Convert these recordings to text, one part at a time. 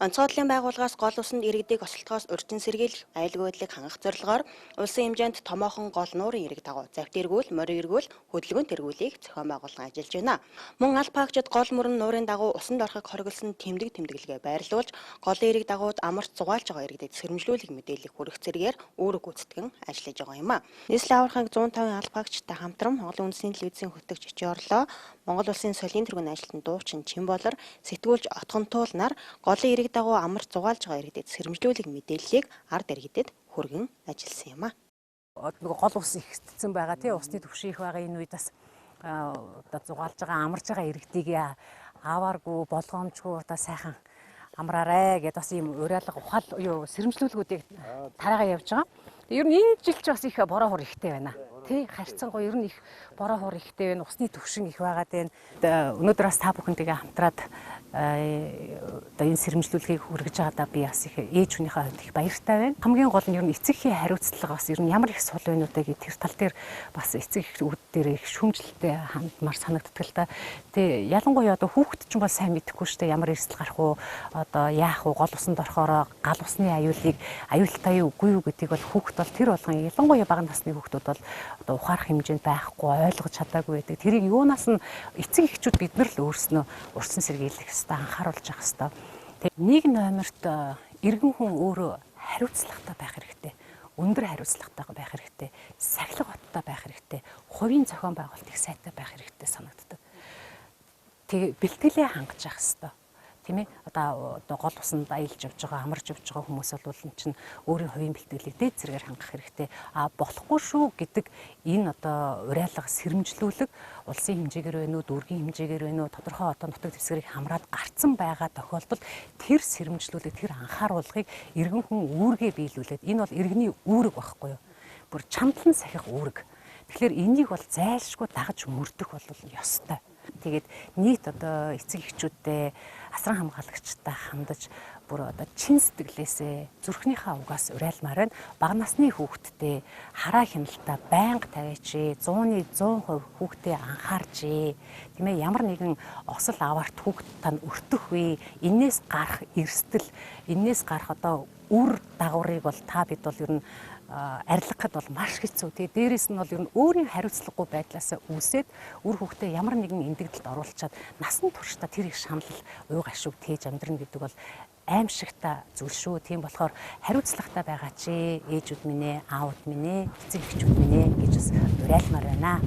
Онцгой байгууллагаас гол усанд иргэдийг осолтгоос урьдчилан сэргийлэх, аюулгүй байдлыг хангах зорилгоор улсын хэмжээнд томоохон гол нуурын эрэг дагуу завт эргүүл, морь эргүүл, хөдөлгөөн тэргүүлийг зохион байгуулан ажиллаж байна. Мөн аль паагчид гол мөрөн нуурын дагуу усанд орохыг хориглосон тэмдэг тэмдэглэгээ байрлуулж, голын эрэг дагууд амарч зугаалж байгаа иргэдэд сэрэмжлүүлэх мэдээллийг хүргэх зэрэгээр үүрэг гүйцэтгэн ажиллаж байгаа юм а. Нийслэлийн аварга анги 105 аль паагчтай хамтран Монголын үндэсний телевизийн хөтлөгч Ичи Орлоо, Монгол Улсын солийн тэргүүний ажилтан Дуучин Чимболор, сэтгүүлч Отгонтуул нар голын эрэг дагуу амарч зугаалж байгаа иргэдэд сэрэмжлүүлэх мэдээллийг ард иргэдэд хүргэн ажилласан юм а. Нөгөө гол ус ихтцэн байгаа тий, усны түвшин их байгаа энэ үед бас одоо зугаалж байгаа, амарч байгаа иргэдийг авааргүй, болгоомжгүй одоо сайхан амраарэ гэдээ бас ийм уриалга ухаал юу сэрэмжлүүлгүүдийг тараагаа явж байгаа. Ер нь энэ жил ч бас их бороо хур ихтэй байна. Тий, харьцангуй ер нь их бороо хур ихтэй байна. Усны түвшин их байгаад байна. Өнөөдөр бас та бүхэнтэйгээ хамтраад одоо энэ сэрэмжлүүлгийг хүргэж байгаадаа би бас их ээж хүнийхээ хувьд их баяртай байна. Хамгийн гол нь ер нь эцэг эхийн хариуцлага бас ер нь ямар их сул байна уу гэдэг тэр тал дээр бас эцэг эхүүд дээр их шүүмжлэлтэй хандмаар санагддаг л та. Тэ, ялангуяа одоо хүүхэд ч бол сайн мэдэхгүй шүү дээ, ямар эрсдэл гарах уу, одоо яах уу, гол усанд орохороо гал усны аюулыг аюултай юу үгүй юу гэдгийг бол хүүхэд бол тэр болгон, ялангуяа бага насны хүүхдүүд бол одоо ухаарах хэмжээнд байхгүй, ойлгож чадаагүй байдаг. Тэрийг юунаас нь эцэг эхчүүд бид нар л өөрснөө урьдчилан сэргийлэх ёстой, анхааруулж явах ёстой. Тэг нэг номерт эргэн хүн өөрөө хариуцлагатай байх хэрэгтэй. Өндөр хариуцлагатай байх хэрэгтэй. Сахилга баттай байх хэрэгтэй. Хувийн зохион байгуулалт их сайтай байх хэрэгтэй санагддаг. Тэг бэлтгэлээ хангаж явах ёстой. Тийм ээ. Одоо гол усанд аялж явж байгаа, амарч явж байгаа хүмүүс бол эн чинь өөрийн хувийн бэлтгэлийг дээд зэрэгээр хангах хэрэгтэй. А болохгүй шүү гэдэг энэ одоо уриалга сэрэмжлүүлэг улсын хэмжээгээр байна уу, дүүргийн хэмжээгээр байна уу, тодорхой одоо нутаг дэвсгэрийг хамраад гарцсан байгаа тохиолдолд тэр сэрэмжлүүлэг, тэр анхааруулгыг эргэн хүн үүргээ биелүүлээд, энэ бол иргэний үүрэг байхгүй юу? Бүр чамдлан сахих үүрэг. Тэгэхээр энийг бол зайлшгүй дагаж мөрдөх бол ёстой. Тэгээд нийт одоо эцэг эхчүүдтэй, асран хамгаалагчтай хандаж бүр одоо чин сэтгэлээсээ зүрхнийхээ угаас уриалмаар байна. Бага насны хүүхдтэй хараа хяналтаа байнга тавиач, 100% хүүхдээ анхаарч, тийм ээ, ямар нэгэн осол аваарт хүүхд тань өртөх вэ? Энээс гарах эрсдэл, энээс гарах одоо үр дагаврыг бол та бид бол ер нь арилгахад бол маш хэцүү. Тэгээ дээрээс нь бол ер нь өөрийн хариуцлагагүй байдлаасаа үүсээд үр хүүхдээ ямар нэгэн эндэгдэлд оруулчаад насан туршдаа тэр их шаналл, уйг ашиг тээж амьдрна гэдэг бол аимшигтай зүйл шүү. Тийм болохоор хариуцлагатай байгаа чи ээжүүд минь ээ, аауд минь ээ, эцэг эхчүүд минь ээ гэж бас уриалмаар байна.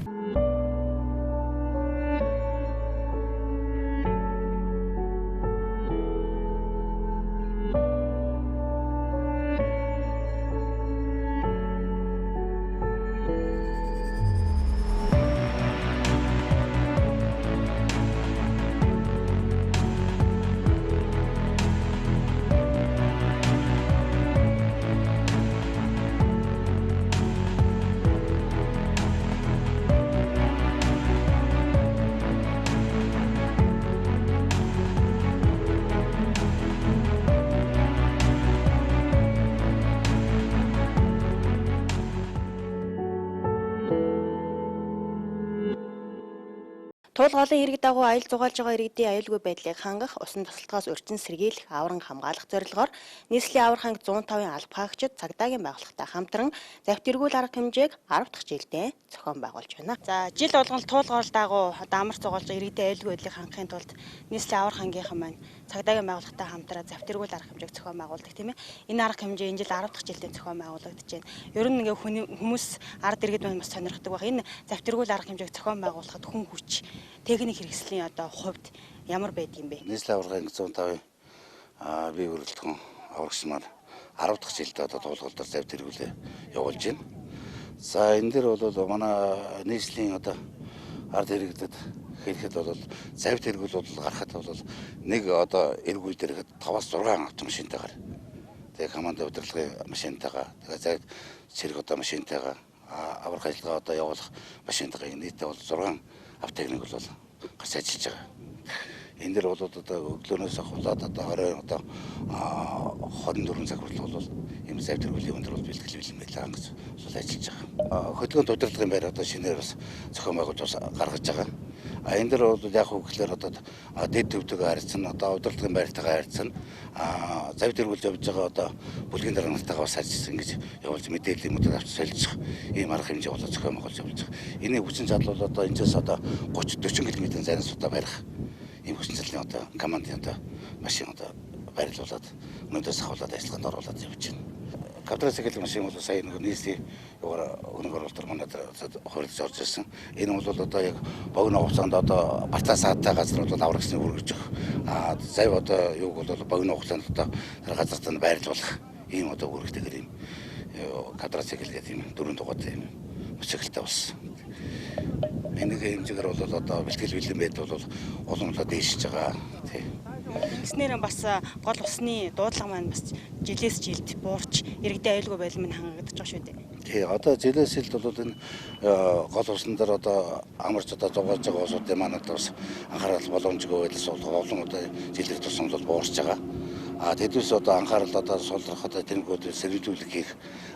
Туул голын ирэг дагуу аял зугаалж байгаа иргэдийн аюулгүй байдлыг хангах, усан тусалтгаас урьдчилан сэргийлэх, авран хамгаалах зорилгоор нийслэлийн аварга анги 105-ын алба хаагчид цагдаагийн байгууллагатай хамтран завт эргүүл арга хэмжээг 10 дахь жилдээ зохион байгуулж байна. За жил болгон туул гол дагуу одоо амар зугаалж байгаа иргэдийн аюулгүй байдлыг хангахын тулд нийслэлийн аварга ангийнхан маань цагдаагийн байгууллагатай хамтран завт эргүүл арга хэмжээг зохион байгуулдаг, тийм ээ. Энэ арга хэмжээ энэ жил 10 дахь жилдээ зохион байгуулагдаж байна. Ер нь ингээ хүмүүс ард иргэд маань бас сонирхдаг байх. Энэ завт эргүүл арга хэмжээг зохион байгуулахад хүн хүч, техник хэрэгслийн одоо хувьд ямар байдаг юм бэ? Нийслэлийн аварга анги 105-ын бие бүрэлдэхүүн аврагч нар 10 дахь жилдээ одоо туулгал дээр завт эргүүлээ явуулж байна. За энэ дээр бол манай нийслэлийн одоо ард иргэдэд хэлэхэд бол завт эргүүл бол гарахад бол нэг одоо эргүүл дээр 5-6 автомашинтайгаар, тэгээ команд удирдлагын машинтайгаа, тэгээ завт цэрэг одоо машинтайгаа, аврах ажиллагаа одоо явуулах машинтайгаа нийтдээ бол 6 автотехник бол гарч ажиллаж байгаа. Энэ дэр бол одоо өглөөнөөс ахуулаад одоо орой одоо 24 цаг хүртэл бол ийм зав тэргүүлийн өндөр бол бэлтгэл бэлэн байлаа гэж бол ажиллаж байгаа. Хөдөлгөөнт удирдлагын байр одоо шинээр бас зохион байгуулж бас гаргаж байгаа. А энэ дэр бол яг уу гэхлээр одоо дэд төвтэйгээ харьцсан, одоо удирдлагын байртайгаа харьцсан, зав тэргүүлж явж байгаа одоо бүлгийн дарга нартайгаа бас харьцсан гэж явуулж мэдээллийн мөдөд авч солилцох ийм арга хэмжээ бол зохион байгуулж явуулж байгаа. Эний хүчин чадал бол одоо энэчээс одоо 30 40 км зайнаас удаа барих ийм хүчин чадлын одоо командын одоо машин одоо байрлуулад өнөөдөөс ахуулаад ажиллагаанд оруулаад явж байна. Квадроцикл машин бол сая нэг нийслэлийн юугаар хөрөнгө оруулалтаар манай хувирдаж орж ирсэн. Энэ бол одоо яг богино хугацаанд одоо бартаа саадтай газар бол аврагчны үргэж өгөх. Зав одоо юуг бол богино хугацаанд одоо тэр газартаа байрлуулах ийм одоо үүрэгтэйгээр ийм квадроцикл гэдэг ийм дөрвөн дугуйтай ийм мотоциклтэй болсон. Энэ хэмжээгээр бол одоо бэлтгэл бэлэн байдал бол улам дээшиж байгаа. Тий. Ингэснээр бас гол усны дуудлага маань бас жилээс жилд буурч иргэдийн аюулгүй байдал минь хангагдаж байгаа шүү дээ. Тий, одоо жилээс жилд бол энэ гол усан дээр одоо амарч одоо зугааж байгаа улсуудын маань одоо бас анхаарал боломжгүй байдлаас улам одоо жилээр тусам бол буурч байгаа. А тэднээс одоо анхаарал одоо суулгах одоо тэрнгүүд сэргийлүүлэх хийх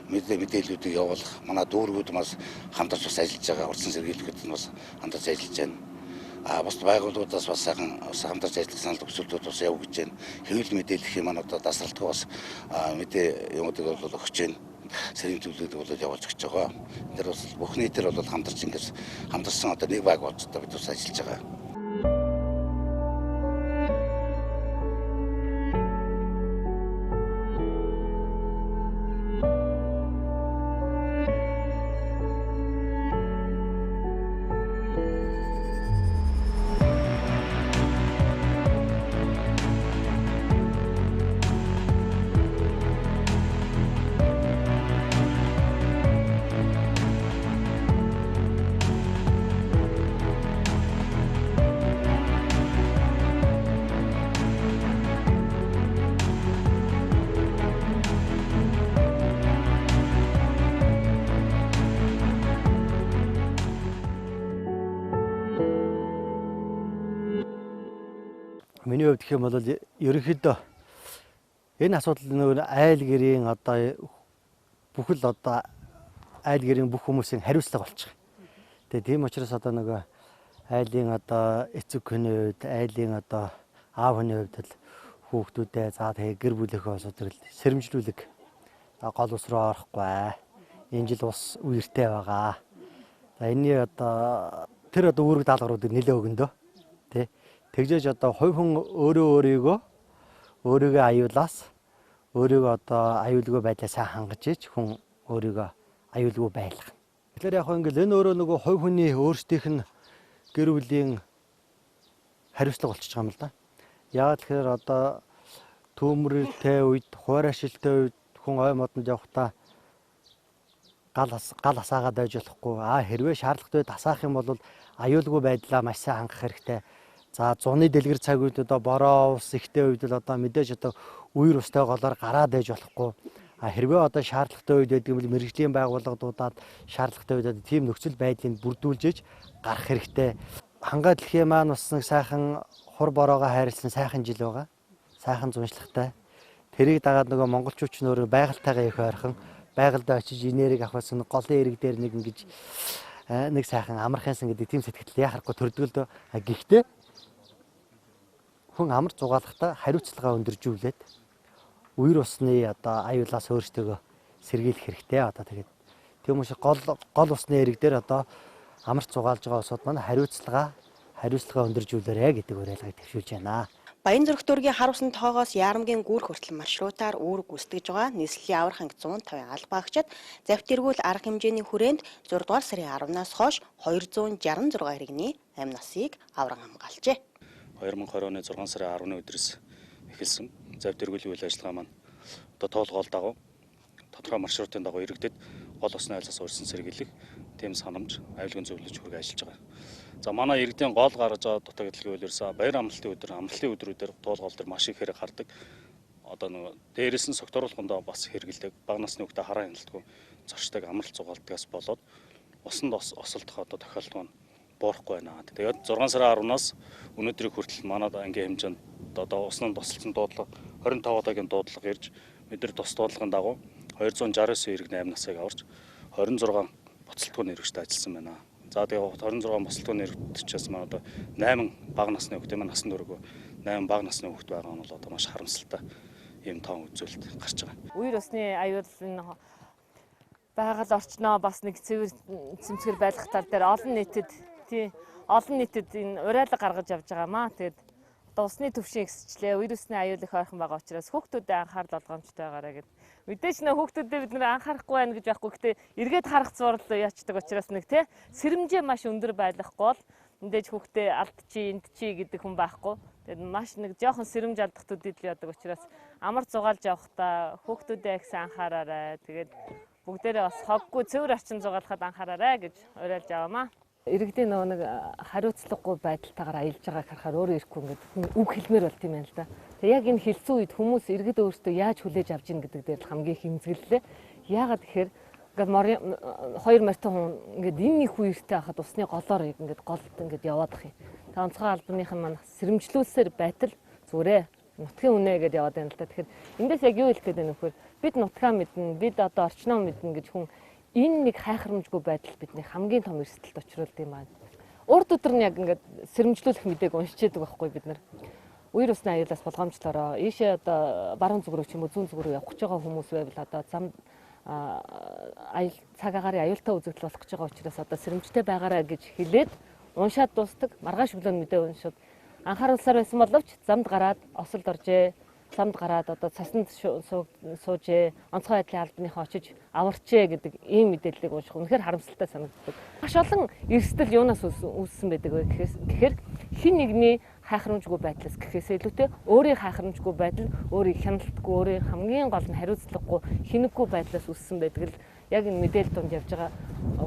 мэдээллүүдийг явуулах манай дүүргүүд бас хамтарч бас ажиллаж байгаа, урдсан сэргийлэхэд нь бас хамтарч ажиллаж байна. А бус байгууллагуудаас бас сайхан хамтарч ажиллах санал төсөлтүүд бас явагдаж байна. Хэвлэл мэдээллийн маань одоо дасралтгүй бас мэдээ юмудыг бол өгч байна. Сэргийлүүлэлтүүд бол явуулж өгч байгаа. Энэ дэр бас бүх нийтээр бол хамтарч ингэж хамтарсан одоо нэг баг болж одоо бид бас ажиллаж байгаа. Миний хувьд гэх юм бол ерөнхийдөө энэ асуудал нөгөө айл гэрийн одоо бүхэл одоо айл гэрийн бүх хүмүүсийн хариуцлага болчих. Тэгээ тийм учраас одоо нөгөө айлын одоо эцэг хүний хувьд, айлын одоо аав хүний хувьд л хүүхдүүдээ за тэгээ гэр бүлийнхээ асуудал сэрэмжлүүлэг гол ус руу орохгүй. Энэ жил ус үертэй байгаа. За энэний одоо тэр одоо үүрэг даалгавруудыг нэлээ өгөндөө. Тэ. Тэгжээж одоо хувь хүн өөрөө өөрийгөө аюулаас өөрийгөө одоо аюулгүй байдлаа сайн хангаж ич хүн өөрийгөө аюулгүй байлгана. Тэгэхээр яг ингээл энэ өөрөө нөгөө хувь хүний өөрсдийнх нь гэр бүлийн хариуцлага болчихж байгаа юм л да. Яг тэгэхээр одоо төмөртэй үед, хуурайшилтай үед хүн ой модонд явахдаа гал асаагаад байж болохгүй. Хэрвээ шаардлагатай үед асаах юм бол аюулгүй байдлаа маш сайн хангах хэрэгтэй. За зуны дэлгэр цаг үед одоо бороо ус ихтэй үед л одоо мэдээж одоо үер устай голоор гараад байж болохгүй. Хэрвээ одоо шаардлагатай үед байдаг юм бол мэргэжлийн байгууллагуудад шаардлагатай үед одоо тийм нөхцөл байдлыг бүрдүүлж гарах хэрэгтэй. Хангаа дэлхийн маань бас нэг сайхан хур бороогоо хайрлсан сайхан жил байгаа. Сайхан зуншлагтай. Тэрийг дагаад нөгөө монголчууд ч нөрөө байгальтайгаа их ойрхон байгальдаа очиж энерги авахсан голын эрэг дээр нэг ингэж нэг сайхан амархансан гэдэг тийм сэтгэл яхахгүй төрдөг л дөө. Гэхдээ хүн амар зугаалахдаа хариуцлагаа өндөржүүлээд үер усны одоо аюулаас өөрсдөө сэргийлэх хэрэгтэй. Одоо тэгээд тийм учраас гол усны эрэг дээр одоо амарч зугаалж байгаа улсууд маань хариуцлагаа өндөржүүлээрэ гэдэг уриалгыг төвшүүлж байна. Баян зүрх дүүргийн хар усан тоогоос Ярамгийн гүүр хүртэл маршрутаар үүрэг гүйцэтгэж байгаа нийслэлийн аврах анги 150 албаагчид завт эргүүл арга хэмжээний хүрээнд 6 дугаар сарын 10-наас хойш 266 иргэний амь насыг авран хамгаалжээ. 2020 оны 6 сарын 10-ны өдрөөс эхэлсэн завт эргүүлийн үйл ажиллагаа маань одоо тоол гол дагуу тодорхой маршрутын дагуу иргэдэд гол усны айлсаас урьдчилан сэргийлэх тийм санамж аюулгүй зөвлөж хүргэ ажиллаж байгаа. За манай иргэдийн гол гаргаж байгаа дутагдaltaг үйл ерөөсөө баяр амралтын өдөр, амралтын өдрүүдээр туул гол дээр маш их хэрэг гардаг. Одоо нөгөө дээрээс нь согтууруулгандаа бас хэрэгэлдэг. Бага насны хүүхдээ хараа хяналтгүй зорчдог амралт зугаалтгаас болоод усанд осолдох одоо тохиолдол маань буурахгүй байна. Тэгээд 6 сарын 10-наас өнөөдрийг хүртэл манай ангийн хэмжээнд одоо уснанд тусалсан дуудлага 25 удаагийн дуудлага ирж бид нар тус дуудлагын дагуу 269 иргэний амь насыг аварч 26 буцалтгүй иргэжтэй ажилласан байна. За тэгээ 26 буцалтгүй иргэдчээс маань одоо 8 бага насны хүүхдээ маань насан туршгүй 8 бага насны хүүхэд байгаа нь бол одоо маш харамсалтай ийм тоон үзүүлэлт гарч байгаа. Үер усны аюул энэ байгаль орчноо бас нэг цэвэр цэмцгэр байлгах тал дээр олон нийтэд тий олон нийтэд энэ уриалга гаргаж явж байгаамаа. Тэгээд одоо усны түвшин ихсчлээ. Үер усны аюул их ойрхон байгаа учраас хүүхдүүдэд анхаарал болгоомжтой байгаарай гэд. Мэдээж нэ хүүхдүүдэд бид нэр анхаарахгүй байна гэж байхгүй. Гэтэ эргээд харах зурл яачдаг учраас нэг тий сэрэмжээ маш өндөр байлгахгүй бол мэдээж хүүхдээ алдчих, энд чи гэдэг хүн байхгүй. Тэгээд маш нэг жоохон сэрэмж алдах төдийл яадаг учраас амар зугаалж явахдаа хүүхдүүдэд ихсэн анхаараарай. Тэгээд бүгдээрээ бас хоггүй цэвэр орчин зугаалахад анхаараарай гэж уриалж аваамаа. Иргэдийн нөгөө нэг хариуцлагагүй байдалтайгаар аялж байгааг харахаар өөрөө ирэхгүй ингээд үг хэлмээр болт юм байна л да. Тэгээ яг энэ хэлсэн үед хүмүүс иргэд өөрсдөө яаж хүлээж авч ийн гэдэг дээр л хамгийн хэмзэглэлээ. Яагаад тэгэхээр ингээд морин хоёр морьтой хүн ингээд энэ их үертэй хахад усны голоор ингээд голд ингээд яваад ах юм. Тэгээ онцгой албаных нь маань сэрэмжлүүлсээр байтал зүгээрээ нутгийн үнэ гэдээ яваад байна л да. Тэгэхээр эндээс яг юу хэлэх гээд байна вэ гэхээр бид нутгаа мэднэ, бид одоо орчноо мэднэ гэж хүн энэ нэг хайхрамжгүй байдал бидний хамгийн том эрсдэлд учруулд юм аа. Урд өдөр нь яг ингээд сэрэмжлүүлэх мэдээг уншиж яадаг байхгүй бид нар. Үер усны аюулаас болгоомжлоороо ийшээ одоо баруун зүг рүү ч юм уу зүүн зүг рүү явах гэж байгаа хүмүүс байвал одоо зам аял цаг агаарын аюултай үзэгдэл болох гэж байгаа учраас одоо сэрэмжтэй байгаарай гэж хэлээд уншаад дуустдаг. Маргааш өглөө мэдээ уншаад анхааруулсаар байсан боловч замд гараад осолд оржээ. Замд гараад одоо цасанд суужээ, онцгой байдлын албаныхаа очиж аварчээ гэдэг ийм мэдээллийг унших үнэхээр харамсалтай санагддаг. Маш олон эрсдэл юунаас үүссэн байдаг вэ гэхээр хэн нэгний хайхрамжгүй байдлаас гэхээсээ илүүтэй өөрийн хайхрамжгүй байдал, өөрийн хяналтгүй, өөрийн хамгийн гол нь хариуцлагагүй, хинэггүй байдлаас үүссэн байдаг л яг энэ мэдээлэл дунд явж байгаа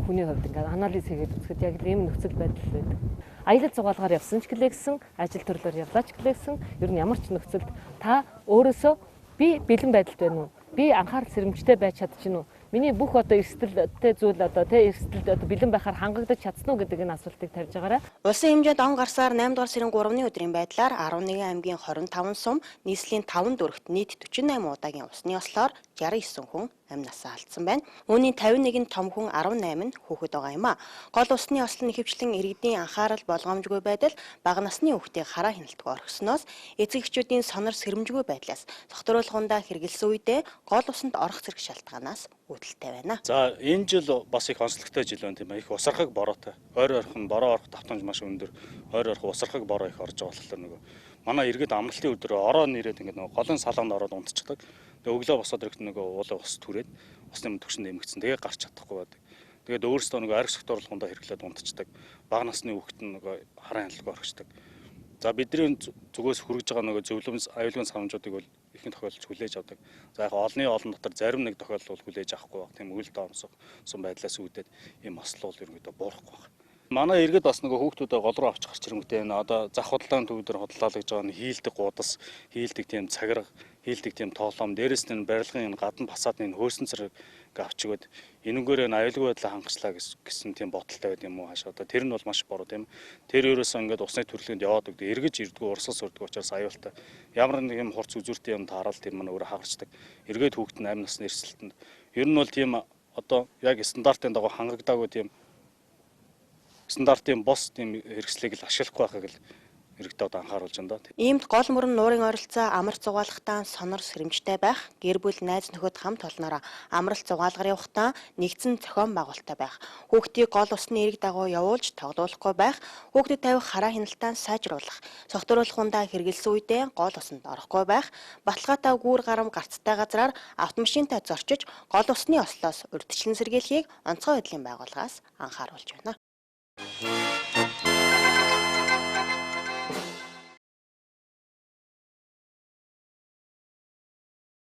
хүний хувьд ингээд анализ хийгээд үзэхэд яг л ийм нөхцөл байдал байдаг. Аялал зугаалгаар явсан ч гэлээ гэсэн, ажил төрлөөр явлаа ч гэлээ гэсэн, ер нь ямар ч нөхцөлд та өөрөөсөө би бэлэн байдалд байна уу? Би анхаарал сэрэмжтэй байж чадчихна уу? Миний бүх одоо эрсдэлтэй зүйл одоо тэ эрсдэлд одоо бэлэн байхаар хангагдаж чадсан уу гэдэг энэ асуултыг тавьж байгаарай. Улсын хэмжээнд он гарсаар 8 дугаар сарын 3-ны өдрийн байдлаар 11 аймгийн 25 сум, нийслэлийн 5 дүүрэгт нийт 48 удаагийн усны ослоор 69 хүн амь насаа алдсан байна. Үүний 51 нь том хүн, 18 нь хүүхэд байгаа юм а. Гол усны осол нь ихэвчлэн иргэдийн анхаарал болгоомжгүй байдал, бага насны хүүхдийг хараа хяналтгүй орхисноос, эцэг эхчүүдийн сонор сэрэмжгүй байдлаас, сохторуулгундаа хэрэгэлсэн үедээ гол усанд орох зэрэг шалтгаанаас үүдэлтэй байна. За энэ жил бас их онцлогтой жил байна тийм ээ. Их усархаг бороотой. Ойр ойрхон бороо орох давтамж маш өндөр. Ойр ойрхон усархаг бороо их орж байгаа болохоор нөгөө манай иргэд амралтын өдөр ороо нэрээд ингээд нөгөө голын салаанд ороод унтчихдаг. Тэгээ өглөө босоод ирэхэд нөгөө уулын ус түрээд усны төвшөнд эмгэгдсэн. Тэгээ гарч чадахгүй байдаг. Тэгээд өөрсдөө нөгөө арх согтууруулгандаа хэрэглээд унтчихдаг. Бага насны хүүхэд нь нөгөө хараа хяналгүй орхичдаг. За бидний зүгээс хүргэж байгаа нөгөө зөвлөмс аюулгүй санамжуудыг бол ихэнх тохиолдолд хүлээж авдаг. За яг олонний олон дотор зарим нэг тохиолдол бол хүлээж авахгүй баг. Тийм үйл доомсгосон байдлаас үүдээд ийм ослол ерөнхийдөө буурахгүй баг. Манай иргэд бас нөгөө хүүхдүүдээ гол руу авч гарч ирэнгүүтээ энэ одоо зах худалдааны төв дээр худалдаалгаж байгаа нь хийлдэг гудас, хийлдэг тийм цагирга, хийлдэг тийм тоолоом, дээрэс нь барилгын энэ гадна фасадны энэ хөөсөн зэрэг ингээ авч өгөөд энэнгээр энэ аюулгүй байдлаа хангачлаа гэсэн тийм бодолтой байд юм уу хаашаа. Одоо тэр нь бол маш буруу тийм. Тэр ерөөсөө ингээд усны төрөлгөнд яваад өгдөг. Эргэж ирдгүү, урсгал сүрдгүү учраас аюултай. Ямар нэг юм хурц үзүүртэй юм таарал тэр маань өөрөө хагарчдаг. Эргээд хүүхэд нь амь насны эрсдэлтэнд. Ер нь бол тийм одоо яг стандартын дагуу хангагдаагүй тийм стандартын бос тийм хэрэгслийг л ашиглахгүй байхыг л иргэдэд одоо анхааруулж байна да. Иймд гол мөрөн нуурын ойролцоо амар зугаалахтаа сонор сэрэмжтэй байх, гэр бүл найз нөхөд хамт олноороо амралт зугаалгаар явахдаа нэгдсэн зохион байгуулалттай байх, хүүхдийг гол усны эрэг дагуу явуулж тоглуулахгүй байх, хүүхдэд тавих хараа хяналтаа сайжруулах, согтууруулахундаа хэрэгэлсэн үедээ гол усанд орохгүй байх, баталгаатай гүүр гарам гарцтай газраар автомашинтай зорчиж гол усны ослоос урьдчилан сэргийлэхийг онцгой байдлын байгууллагаас анхааруулж байна.